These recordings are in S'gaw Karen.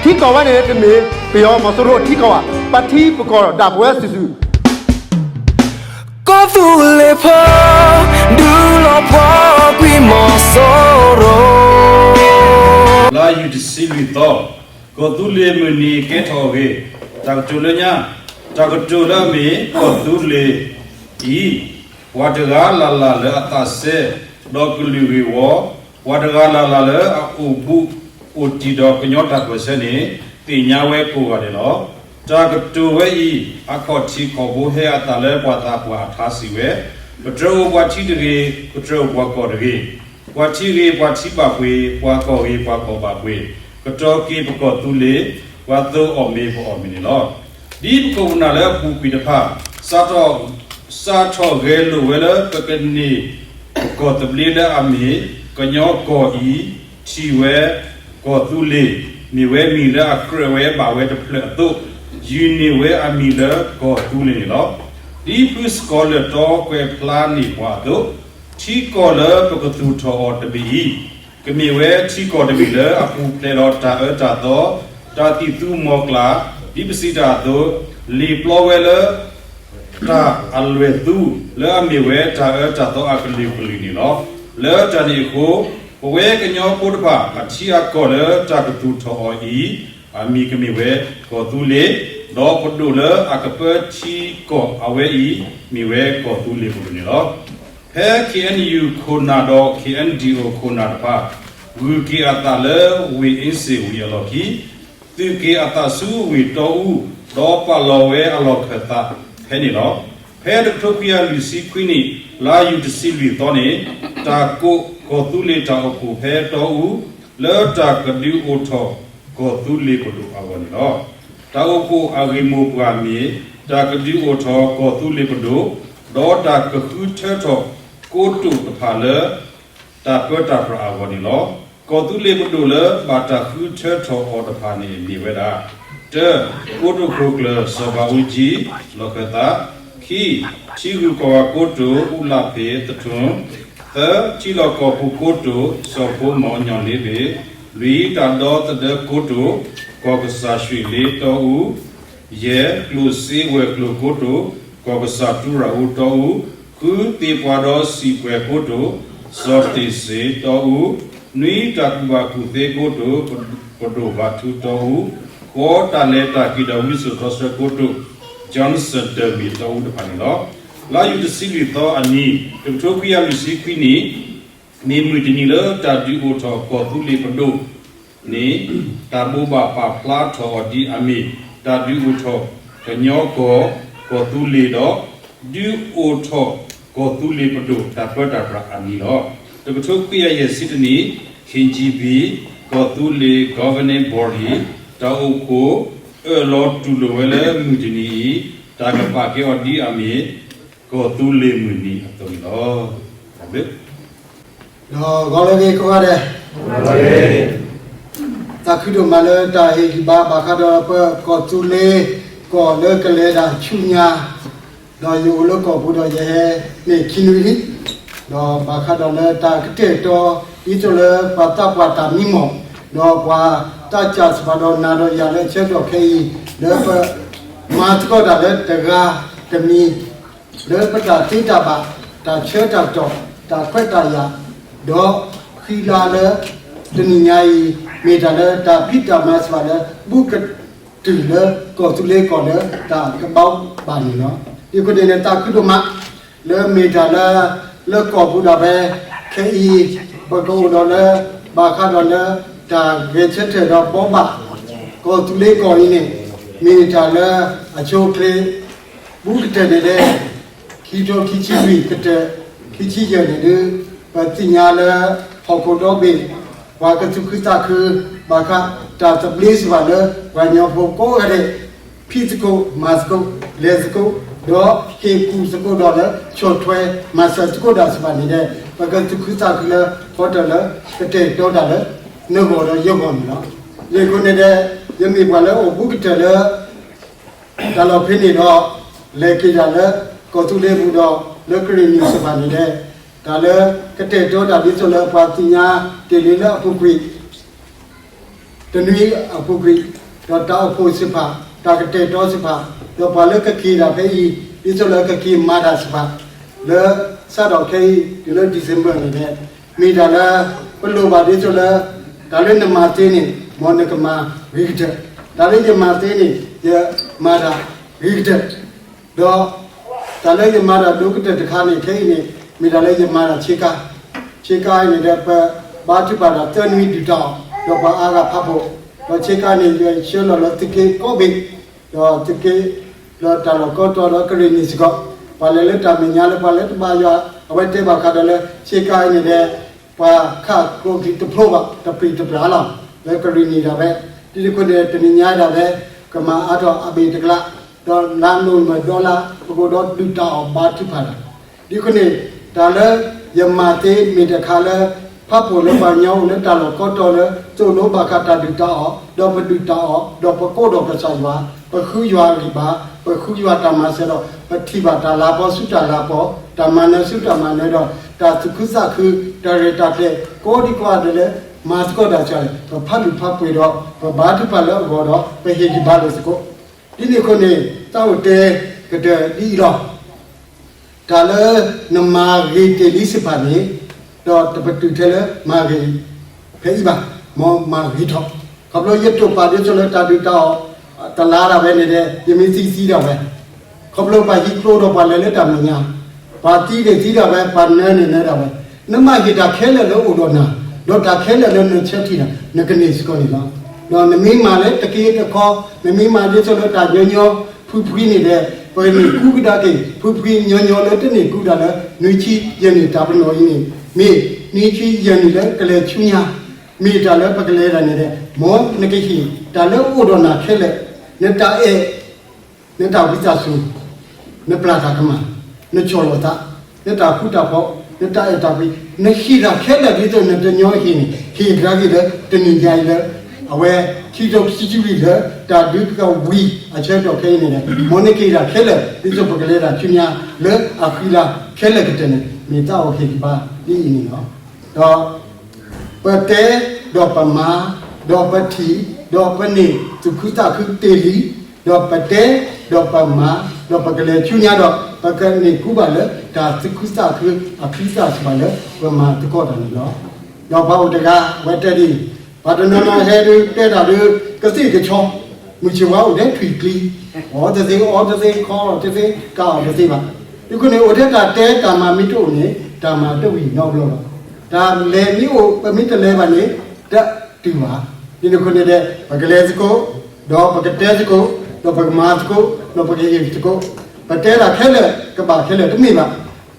ထံကီၢ်ဝဲန့ၣ်တမ့ၢ် ပယီၤမီၤစိရိၤထံကီၢ်ဘၣ်, ပထံပကီၢ်ဒၣ်ပဝဲစုာ်စုာ် ကီၢ်သူလ့ၤဖိ ဒုးလီၤပှီၢ်ကွံာ်မီၤစိရိၤ. လါယူၤတဆံလွံၢ်သီ, ကီၢ်သူလ့ၤမုၢ်နံၤကဲထီၣ်အဂ့ၢ်, တၢ်ကတိၤလၢညါ, တၢ်ကတိၤလၢအမ့ၢ်ကီၢ်သူလ့ၤအံၤ, ပှၤတဂၤလၢ်လၢ်လၢအသးစဲ, ဒီးကလုာ်ဂ့ၢ်ဝီ, ပှၤတဂၤလၢ်လၢ်လၢအအိၣ်ဘူးအိၣ်တံၢ်ဒီးကညီတၢ်ပၢၢ်ဆၢန့ၣ် သ့ၣ်ညါဝဲကိးဂၤဒဲးလီၤ. တၢ်ကတိၤဝဲအံၤ အခီၣ်ထံးခီၣ်ဘိဟဲအသးလၢပှၤသးပှၢ်အထါစံးဝဲ, ပတြၢၤအိၣ်ပှၤထံတဂ့ၤ, ပတြၢၤအိၣ်ပှၤကီၢ်တဂ့ၤ, ပှၤထံဂ့ၤပှၤထံဘၣ်ပှ့ၤ, ပှၤကီၢ်ဂ့ၤပှၤကီၢ်ဘၣ်ပှ့ၤ, ကတီၤက့ၤပကီၢ်သူလ့ၤ, ပှၤသိးအီၣ်မ့ၤပအီၣ်မ့ၤန့ၣ်လီၤ. ဒ်ပခိၣ်ပနၢ်လၢအပူၤကွံာ်တဖၣ် စးထီၣ်ဂဲၤလိာ်ဝဲလၢပကန့ၢ်ပကီၢ်သဘျ့လၢအမ့ၢ်ကညီကီၢ်အံၤ, ထံၣ်ဝဲကီၢ်သူလ့ၤ မ့ၢ်ဝဲမံၤလၢအကြၢးဝဲဘၣ်ဝဲတဖျၢၣ်အသိး, ယုၢ်န့ၢ်ဝဲအမံၤလၢကီၢ်သူလ့ၤန့ၣ်လီၤ. ဒ်ဖုစကီၤလၢၢ်တီကွဲးဖျါန့ၢ်ပှၤအသိး, ထံကီၢ်လၢပကသူၣ်ထီၣ်အီၤတဘ့ၣ်အံၤ, ကမ့ၢ်ဝဲထံကီၢ်တဘ့ၣ်လၢအပူၤဖျဲးဒီးတၢ်အၢတၢ်သီ, တၢ်သံၣ်သူမီၤကျၢ်, ဒ်ပစံးတၢ်အသိး, လ့ၢ်ပျီဝဲလၢ တၢ်အလွဲၢ်သူ လၢအမ့ၢ်ဝဲတၢ်အၢတၢ်သီအကလုာ်ကလုာ်န့ၣ်လီၤ. လၢတၢ်န့ၣ်အဃိ, ပဝဲကညီဖိတဖၣ် အထံအကီၢ်လၢတၢ်ကသူၣ်ထီၣ်အီၤအံၤ, အမံၤကမ့ၢ်ဝဲကီၢ်သူလ့ၤ, ဒီးပဒိၣ်လၢအကပၢထံကီၢ်အဝဲအံၤ မ့ၢ်ဝဲကီၢ်သူလ့ၤပဒိၣ်န့ၣ်လီၤ. ဖဲ ခ့ၣ်အဲၣ်ယူၣ် ခိၣ်နၢ်ဒီး ခ့ၣ်အဲၣ်ဒံၣ်အိၣ် ခိၣ်နၢ်တဖၣ် ဂုၢ်က့ၤအသးလၢဝ့ၢ်အ့စ့ၣ်ဝံၤအလီၢ်ခံ သုးက့ၤအသးဆူဝ့ၢ်တီအူ, ဒီးပာ်လီၤဝဲအလီၢ်ခၢၣ်သးဖဲန့ၣ်လီၤ. ဖဲတကထိခွံကယၤလွံၢ်ဆံခွံနံၣ် လါယူၤတဆံလွံၢ်သီန့ၣ်, တၢ်ကိးကီၢ်သူလ့ၤတၢ်အိၣ်ဖှိၣ်ဖဲတီအူ, လၢတၢ်ကဒုးအိၣ်ထီၣ်ကီၢ်သူလ့ၤပဒိၣ်အဂီၢ်န့ၣ်လီၤ. တၢ်အိၣ်ဖှိၣ်အဂ့ၢ်မိၢ်ပှၢ်မ့ၢ် တၢ်ကဒုးအိၣ်ထီၣ်ကီၢ်သူလ့ၤပဒိၣ်, ဒီးတၢ်ကဃုထၢထီၣ်ကိတိာ်တဖၣ်လၢ တၢ်ပၢတၢ်ပြးအဂီၢ်န့ၣ်လီၤ. ကီၢ်သူလ့ၤပဒိၣ်လၢဘၣ်တၢ်ဃုထၢထီၣ်အီၤတဖၣ်န့ၣ်မ့ၢ်ဝဲဒၣ်, တၢ, ကိတိာ်ခိၣ်ကျၢၢ် စီၤဘးအူကၠံ လီၢ်ခၢၣ်သး, ခံ, ထံဂုၤကီၢ်ဂၤကိတိာ် အူလၣ်ဖ့းသထူၣ်, သၢ, ထံလီၢ်ကီၢ်ပူၤကိတိာ် စီၤဖိမီၣ်ညီၣ်လ့ဘ့ၣ်, လွံၢ်, တၢ်ဒီသဒၢကိတိာ် ကီၢ်ကစၢ်ရွှ့ၣ်လ့တီအူ, ယဲၢ်, ကျိၣ်စ့ဝဲၤကျိၤကိတိာ် ကီၢ်ကစၢ်တူရၤအူတီအူ, ဃု, သ့ၣ်ပှၢ်ဒီးစံာ်ပှဲၤကိတိာ် စီၤတ့ၢ်စ့တီအူ, နွံ, တၢ်ကူၣ်ဘၣ်ကူၣ်သ့ကိတိာ် ပဒိၣ်ဘါထူတီအူ, ဃိး, တၢ်လဲၤတၢ်က့ၤဒီးဝံစိာ်စီဆှံကိတိာ် Johnson တၢ်မ့ၢ်တီအူတဖၣ်န့ၣ်လီၤ. လါယူၤတဆံလွံၢ်သီအနံၤ တကထိခွံကယၤလွံၢ်ဆံခွံနံၣ် မ့ၢ်မုၢ်တနံၤလၢတၢ်ဒုးအိၣ်ထီၣ်ကီၢ်သူလ့ၤပဒိၣ် န့ၣ် တၢ်ဘိးဘၣ်ပာ်ဖျါထီၣ်အီၤဒ်အမ့ၢ် တၢ်ဒုးအိၣ်ထီၣ်ကညီကီၢ် ကီၢ်သူလ့ၤဒီး ဒုးအိၣ်ထီၣ်ကီၢ်သူလ့ၤပဒိၣ်တၢ်ပၢတၢ်ပြးအနံၤလီၤ. တကထိခွံကယၤယဲၢ်ဆံတနံၣ် ခ့ၣ်ကၠံၣ်ဘံၣ် ကီၢ်သူလ့ၤ Governing Body တၢ်အိၣ်ဖှိၣ် အၢၣ်လီၤတူၢ်လိာ်ဝဲလၢမုၢ်တနံၤအံၤ တၢ်ကပာ်ကဲအီၤဒ်အမ့ၢ် ကီၢ်သူလ့ၤမုၢ်နံၤအသိးန့ၣ်လီၤ. ဒီးဂီၤလၢအဂ့ၤကိးဂၤဒဲး, သးခုဒိၣ်မးလၢတၢ်ဟ့ၣ်ဂံၢ်ဘါဘၣ်ဃးဒီးပကီၢ်သူလ့ၤ ကီၢ်လၢကလဲၤဒၣ်ဆူညါ, ဒီးယအိၣ်လၢကီၢ်ပူၤဒီးယဟဲန့ၢ်ခံနွံနံၣ်, ဒီးဘၣ်ဃးဒီးလၢတၢ်ကတဲာ်ကတီၤ ဒ်သိးလၢပှၤသးပှၢ်တၢ်မံမီၢ်, ဒီးပှၤတၢ်စၢ်စ့ၢ်ကီးဒီးနၤဒီးယၤလၢအဆၢကတီၢ်ခဲအံၤ လၢပမၤသကိးတၢ်လၢတဂၤတမံၤ လၢပတၢ်သ့တၢ်ဘၣ်, တၢ်ဆၢတၢ်ကတီၢ်, တၢ်ခွဲးတၢ်ယာ်, ဒီးဃံလၤလၢတနံၤညါအံၤ မ့ၢ်တၢ်လၢတၢ်ဖံးတၢ်မၤစ့ၢ်ကီးလၢ ဘူးကတုၤလၢကီၢ်သူလ့ၤကီၢ်လၢတၢ်ကဘၣ်ဘၣ်န့ၣ်လီၤ. ဒ်အဃိန့ၣ်န့ၣ် သးခုဒိၣ်မး လၢမ့ၢ်တၢ်လၢ လၢကီၢ်ပူၤဒၣ်ဝဲ ခဲအံၤ ပကအိၣ်ဒီးလၢ ဘၣ်ဃးဒီးလၢ တၢ်ဂဲၤဆၢထၢၣ်ဒီးဘိးဘၣ် ကီၢ်သူလ့ၤကီၢ်အံၤန့ၣ် မ့ၢ်တၢ်လၢအဆိအချ့ ဘူးကတၢၢ်န့ၣ်လၢ ခံကထိခံဆံလွံၢ်ကတၢၢ် ခံဆံယဲၢ်န့ၣ်ဒုး ပသ့ၣ်ညါလၢ ဟီၣ်ခိၣ်ဒီဘ့ၣ် ပှၤကသူၣ်ခုသးခု ဘၣ်ဃးတၢ်သဘျ့စ့ၢ်ကီးလၢ ပှၤကညီဖိကိးဂၤဒဲး ဖံးသကိး မၤသကိး လဲၤသကိး ဒီးဟ့ၣ်ကူၣ်သကိးဒီးလၢ ဆီၣ်ထွဲမၤစၢၤသကိးတၢ်စ့ၢ်ကီးန့ၣ်ဒီး ပကသူၣ်ခုသးခုလၢ ဃီတၢ်လၢ ကတဲာ်ကတီၤတၢ်လၢ နဂီၢ်ဒီးယဂီၢ်န့ၣ်လီၤ. ယဲၢ်ခိၣ်န့ၣ်ဒီး ယမ့ၢ်ပှၤလၢအိၣ်ဘူးကတၢၢ်လၢ တၢ်လီၢ်ဖဲန့ၣ်ဒီး လဲၤက့ၤတၢ်လၢ ကီၢ်သူလ့ၤပူၤဒီး လၢကရ့ၣ်နံၣ်စ့ၢ်ကီးန့ၣ်ဒီး တၢ်လၢကတဲာ်ကတီၤတၢ်ဒ်သိးလၢပှၤသ့ၣ်ညါတ့ၢ်လံလၢအပူၤကွံာ် တနွံအပူၤကွံာ်, ဒီးတၢ်အိၣ်ဖှိၣ်သ့ၣ်တဖၣ်, တၢ်ကတဲာ်ကတီၤသ့ၣ်တဖၣ်, ဒီးပှၤလၢကက့ၤဒၣ်ဖဲအံၤ ဒ်သိးလၢကက့ၤမၤတၢ်သ့ၣ်တဖၣ်, လၢစးထီၣ်ခဲအံၤ တုၤလၢ December န့ၣ်န့ၣ်, မ့ၢ်တၢ်လၢ ပလိၣ်ဘၣ်ဒ်သိးလၢ တၢ်လၢနမၤသ့န့ၣ် မ်နကမၤဂ့ၤကတၢၢ်, တၢ်လၢယမၤသ့န့ၣ် ယမၤတၢ်ဂ့ၤကတၢၢ်, ဒီး တၢ်လၢယမၤတၢ်ဒိၣ်ကတၢၢ်တခါန့ၣ် ခဲအံၤန့ၣ် မ့ၢ်တၢ်လၢယမၤတၢ်ဆ့ကၤ, ဆ့ကၤအံၤန့ၣ်ဒီး ပဘါထုကဖၣ်ဒီးသၢနွံဒုၣ်တၢ်အီၣ်, ဒီးပှၤအါဂၤဖးဖှိၣ်, ဒီးဆ့ကၤန့ၣ် ယဆှၢလီၤလၢသုးက့ကိးဘ့ၣ်, ဒီးသုးက့ လၢတၢ်လီၢ်ကီတီဒီးကရ့ၣ်နံၣ်စ့ၢ်ကီး, ပှၤလဲၤလၢတၢ်မဲာ်ညါလၢပှၤလၢတဘၣ်ယွၤ အဝဲတဲဘၣ်ဃးဒီးလၢ ဆ့ကၤအံၤန့ၣ်ဒီး ပှၤခးကျိချံတဖျိဘၣ် တပျံၤတပျၢ်လီၤ, လၢကရ့ၣ်နံၣ်ဒၣ်ဝဲ, ဒ်န့ၣ်အဃိန့ၣ် တနံၤညါဒၣ်ဝဲ ကမၤအါထီၣ်အဘ့ၣ်တကလး, ဒီးလါနိၣ်ဝ့ဘၢၣ်ဒီလါ ပကအိၣ်ဒီးဒုၣ်တၢ်အီၣ်ဘါထုကဖၣ်တၢ် ဒ်အဃိန့ၣ် တၢ်လၢယမၤသ့မ့ၢ်တခါလၢ ဖးဖှိၣ်လၢပှၤကညီအိၣ်လၢတၢ်လီၢ်ကီတီလၢ သိၣ်လိဘၣ်ဃးတၢ်ဒုၣ်တၢ်အီၣ်, ဒီးပဒုၣ်တၢ်အီၣ်, ဒီးပကိးဒီးကစၢ်ယွၤ, ပဃုယွၤဂံၢ်ဘါ, ပဃုယွၤတၢ်မၤစၢၤဒီး ပထံၣ်ဘၣ်တၢ်လၤပီၤဆူတၢ်လၤပီၤ, တၢ်မၤနၢၤဆူတၢ်မၤနၢၤဒီး တၢ်သူၣ်ခုသးခု, တၢ်ရဲၣ်တၢ်ကျဲၤ ကိးဒံကိးဂၤဒဲးလၢ မၤသကိးတၢ်စ့ၢ်ကီး, ပဖးဒိၣ်ဖးပှဲၤဒီး ပဘါထုကဖၣ်လၢအဂီၢ်ဒီး ပဟ့ၣ်ဂံၢ်ဘါလိာ်သကိး ဒ်န့ၣ်အဃိန့ၣ် သးအိၣ်တဲကတၢၢ်ဒ်အံၤလီၤ. တၢ်လၢနမၤဂ့ၤတ့ၢ်လံသ့ၣ်တဖၣ်န့ၣ် ဒီးတပတုာ်ထဲလၢမၤဂ့ၤဖဲအံၤဘၣ်, မ်မၤဂ့ၤထီၣ်. ခီဖျိယတိာ်ပာ်ဒ်သိးလၢတၢ်ဒုၣ်တၢ်အီၣ် တလါဒၣ်ဝဲန့ၣ်ဒီး ယမ့ၢ်သံသံဒၣ်ဝဲ, ခီဖျိပှၤဟံးကျိဒီးပှၤလဲၤလၢတၢ်မဲာ်ညါ, ပှၤသံန့ၣ်သံဒၣ်ဝဲ, ပှၤနၢန့ၣ်နၢဒၣ်ဝဲ, နမၤဟ့ၣ်တၢ်ခဲလၢာ်လၢအိၣ်ဒီးနၤ, ဒီးတၢ်ခဲလၢာ်လၢနဆၢထံၣ်နၤ နကန့ၢ်စ့ၢ်ကီးန့ၣ်လီၤ. ဒီးနမ့ၢ်မၤလၢတက့တခီ, နမ့ၢ်မၤဒ်သိးလၢတၢ်ညီညီဖုဖှံန့ၣ်ဒီး ပကန့ၢ်ကူကဒါက့ၤ ဖုဖှံညီညီလၢတန့ၢ်ကူဒၣ်လၢ နွံဆံယဲၢ်နံၣ်တၢ်ပနီၣ်အံၤန့ၣ်, မ့ၢ်နွံဆံယဲၢ်နံၣ်လၢကလဲၤဆူညါ, မ့ၢ်တၢ်လၢပကလဲၤဒၣ်န့ၣ်ဒီး မ်နကဟ့ၣ်တၢ်လၢအိၣ်ဒီးနၤခဲလၢာ်, နတၢ်အဲၣ် နတၢ်ဝံသးစူၤ, နပျၢ်တၢ်ကမၣ်, နဆီၣ်လီၤသး, နတၢ်ဃူတၢ်ဖိး, နတၢ်အဲၣ်တၢ်ကွံ, နဟ့ၣ်တၢ်ခဲလၢာ်ဒ်သိးနတညီဟ့ၣ်န့ၣ် ဟ့ၣ်ကဒါက့ၤလၢတနံၤညါအံၤလၢ အဝဲ ခံကထိခံဆံလွံၢ်လၢ တၢ်ဒုးကဝံၤအဆၢကတီၢ်ခဲအံၤန့ၣ်ဒီး မ်နကဟ့ၣ်တၢ်ခဲလၢာ် ဒ်သိးပကလဲၤတၢ်ဆူညါလၢအဃံလၤခဲလၢာ်ကတၢၢ်န့ၣ် မ့ၢ်သးအိၣ်ဟ့ၣ်ဂံၢ်ဘါဒ်အံၤန့ၣ်လီၤ. ဒီး ပတဲဒီးပမၤ, ဒီးပထံၣ်, ဒီးပန့ၢ်သူၣ်ခုသးခုတ့ၢ်လံ, ဒီးပတဲဒီးပမၤ, ဒီးပကလဲၤဆူညါဒီး ပကန့ၢ်ကူဘၣ်လၢတၢ်သူၣ်ခုသးခုအချံသၣ်စ့ၢ်ကီးလၢပမၤသကိးတၢ်န့ၣ်လီၤ. ဒီးပှၤအိၣ်တဂၤ အဝဲတဲဒ်အံၤ, ပှၤတနီၤနီၤဟဲဒုးတဲတၢ်ဒုး ကသ့ၣ်ကဆီ, မုၢ်ဆ့ၣ်ဝါအိၣ်ထဲထွံၣ်ကျံ, အီတသ့ အီတသ့ ခီအီၤတသ့ ကးအီၤတသ့ဘၣ်. ဒ်အဃိန့ၣ် အိၣ်ထဲတၢ်တဲတၢ်မၤမ့ၢ်တအိၣ်န့ၣ် တၢ်မၤတဝံၤနီတဘျီဘၣ်. တၢ်လဲၤမ့ၢ်အိၣ် ပမ့ၢ်တလဲၤဘၣ်န့ၣ် တတုၤဘၣ်. ဒ်န့ၣ်အဃိန့ၣ်ဒီး ပကလဲၤသကိး, ဒီးပကတဲသကိး, ဒီးပကမၤသကိး, ဒီးပကဟ့ၣ်သကိး, ပတဲတၢ်ခဲလၢာ် ကဘၣ်ခဲလၢာ်တမ့ၢ်ဘၣ်.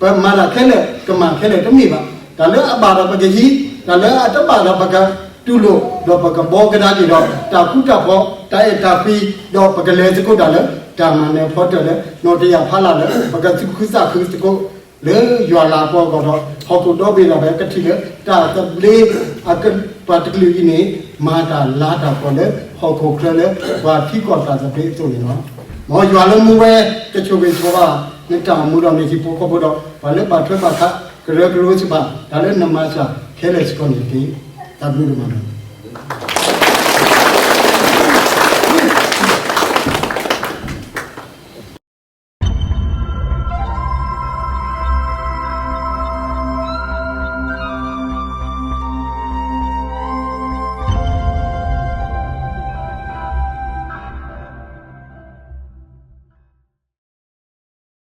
ပမၤတၢ်ခဲလၢာ် ကမၤခဲလၢာ်တမ့ၢ်ဘၣ်. တၢ်လၢအဘၣ်ဒီးပကဟံး, တၢ်လၢအတဘၣ်ဒီးပကတူၢ်လိာ်, ဒီးပကဘှီကဒါက့ၤဒီး တၢ်ဃူတၢ်ဖိး, တၢ်အဲၣ်တၢ်ကွံ, ဒီးပကလဲၤသကိးတၢ်လၢ တၢ်မၤနၢၤဖီတၢၢ်လၢ နီၢ်တယၢ်ဖးလၢ်လၢ ပကသူၣ်ခုသးခုသကိး လၢယွၤလၤကပီၤအဂီၢ်ဒီး ဟီၣ်ခိၣ်ဒီဘ့ၣ်ဒၣ်ဝဲကထံၣ်လၢ တၢ်သဘျ့အကပၤတကလုာ်အံၤန့ၣ် မၤတၢ်လၤတၢ်ကပီၤလၢဟီၣ်ခိၣ်ချၢလၢ ပှၤထံကီၢ်တၢ်သဘျ့အသိးန့ၣ်လီၤ. မ်ယွၤလၢမူဝဲ ကဆိၣ်ဂ့ၤဆိၣ်ဝါ နတၢ်အိၣ်မူဒီးနဟံၣ်ဖိဃီဖိဒီး ပှၤလၢဘၣ်ထွဲဘၣ်ဃး ကရၢကရိသ့ၣ်တဖၣ် တၢ်လၢနမၤစၢ်ခဲလၢာ်စ့ၢ်ကီးန့ၣ်တက့ၢ်. တၢ်ဘျုးဒိၣ်မးလီၤ.